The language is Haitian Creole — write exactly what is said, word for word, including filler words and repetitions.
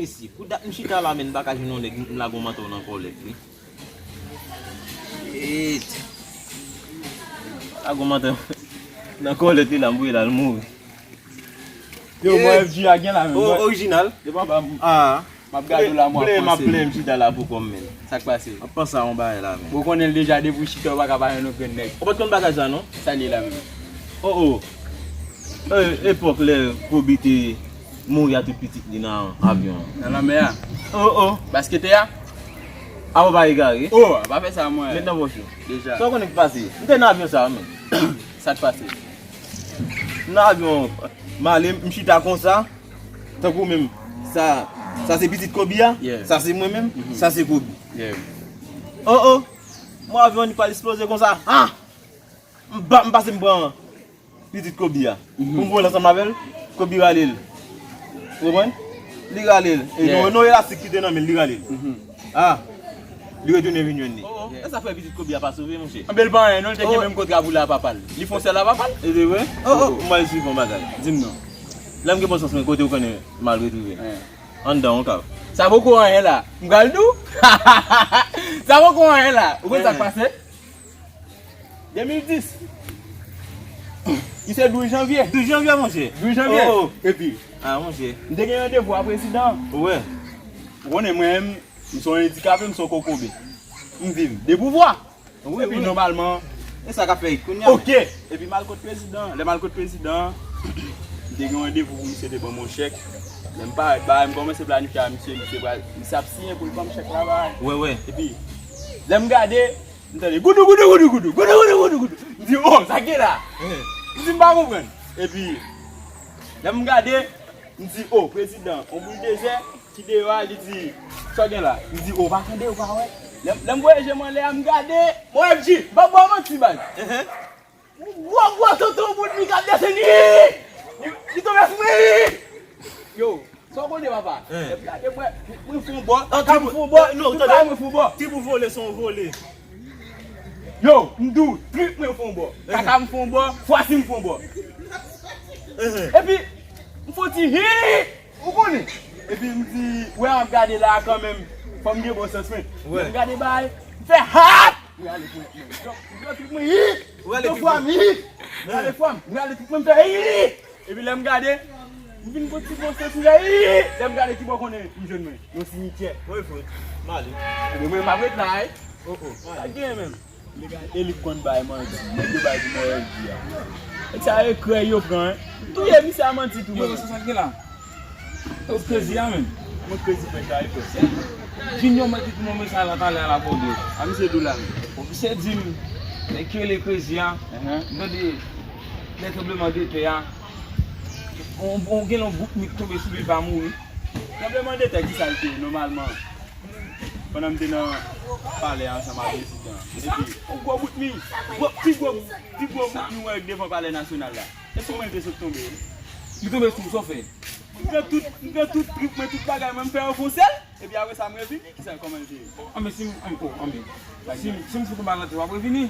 Esi, pou dat m chita la, men m pa ka jwenn yon nèg, m lage yon mantò nan kòlèt, wi. Shit. Lage yon mantò nan kòlèt li la, m voye l al mouri. Yo, mwen F G a gen la, men. O, orijinal? Depi anba m. Ah. M ap gade w la, mwen ap panse. M ap plenn, m chita la pou kò m, men. Sa k pase? M ap panse a yon bagay la, men. Ou konnen l deja, depi w chita, ou pa ka pa jwenn yon grenn nèg. Ou pa t konn bagay sa, non? Sa l ye la, men. O, o. E, epòk lè Kobe te mouri a tout pitit li nan avyon an. Nan lanmè a. O, o. Basketè a? A, ou pa egare. O, pa fè sa, mwen. Met nan pòch ou. Deja. Sa w konnen ki pase? M te nan avyon sa a, men. Sa k pase? M nan avyon, m ale, m chita konsa. Tankou menm, sa, sa se pitit Kobe a, yeah, sa se mwen menm, mhm, sa se Kobe. Yeah. O, o, mwen avyon an li pral eksploze konsa. Ah! M ba, m pase m pran pitit Kobe a. Mhm. Pou m voye l ansanm avè l, Kobe rale l. Ou konprann? Li rale l. E yeah, nou, nou elastik ki te nan men l, li rale l. Mhm. Ah! Li retounen vin jwenn li. O, o, e sa fè pitit Kobe a pa sove, monchè? Anben, l pa anyen, non, li te gen menm kontra pou l a papa l. Li fè yon sèl a papa l. E se vre? O, o, m pral esplike yon bagay. Di m non. Lè m gen bon sans mwen, kote ou konnen m al retwouve l? Anndan yon kav. Sa poko anyen la. M pral di w. Sa poko anyen la. Ou konn sa k pase? De mil dis. Li se douz janvye. Douz janvye, monchè. Douz janvye. O, o. Epi, ah, monchè, m te gen randevou a prezidan. Ou wè. Ou konnen mwen menm, m se yon andikape, m se yon kokobe. M viv de pouvwa. Wi, wi. Epi nòmalman, e sa k ap fè it kounye a. Oke. Epi m al kot prezidan. Lè m al kot prezidan, m te gen randevou pou misye te ban m yon chèk. Lè m parèt, bagay, m kòmanse planifye a misye, misye pral, misye ap siyen pou l ban m chèk la, bagay. Wè, wè. Epi, lè m gade, m tande goudou, goudou, goudou, goudou, goudou, goudou, goudou, goudou. M di, "O, sa k gen la?" Eh. M di, "M pa konprann." Epi, lè m gade, m di, "O, prezidan, on bouldozè ki deyò a," li di, "Sa w gen la?" M di, "O, w pa tande, w pa wè?" Lè, lè m voye je m anlè a, m gade, mon F G, m p ap ba w manti, baz. Ehe. Yon gwo, gwo tonton bout mi k ap desann, li, li, li tonbe sou mwen, li. Yo, sa w konnen, papa? Hein. Lè m gade, mwen, mwen fè yon bò, ah, kaka m fè yon bò, non, tout bagay mwen fè yon bò. Ti pou vole, se yon vole. Yo, m di w, trip mwen fè yon bò. Hein. Kaka m fè yon bò, fwasi m fè yon bò. Hein. Epi, m fè yon ti hi, ou konnen. Epi m di, wè, m ap gade la kanmenm, fò m gen bon sans mwen. Wè. Lè m gade bagay, m fè hap! M rale pou mwen. Donk, m pran trip mwen, hi! Ou rale trip mwen. Fwa m, hi! M rale fwa m, m rale trip mwen, m fè hi! Epi lè m gade, m vin gon ti bon soti la, hi! Lè m gade kibò konnen m jwenn mwen, yon simityè. Mwen fout, m ale. Epi mwen m ap ret la, wi. O, o, sa gen menm. Nèg a, e li k konn bay manti, nèg yo bay pou mwen L G a. Nèg sa e krèy yo pran, wi. Touye misye a manti tou, yo, mwen. Sa, sa gen la. Ou krezi a menm. Mwen krezi pèt la, e pèt. Junior mèt ki pou mwen mesaj la talè a la pou ou. A misye dou la menm. Ofisye di m, nèg ki rele krezi a, m tande lè tranbleman de tè a, on, on gen yon bout mi k tonbe sou li, li pa mouri. Tranbleman de tè, kisa l te ye nòmalman? Pandan m te nan palè a ansanm ak prezidan an. Epi, yon gwo bout mi, gwo, pi gwo, pi gwo bout mi w wè devan palè nasyonal la. E sou mwen l te sot tonbe, wi. Li tonbe sou ou, sa w fè? M pran tout, m pran tout trip mwen, tout bagay mwen, m fè yon fon sèl. Epi apre sa, m revini. Kisa, kòman l te ye? Anben, si m, anben, o, anben. Si m, si m fout ou malad, w ap revini.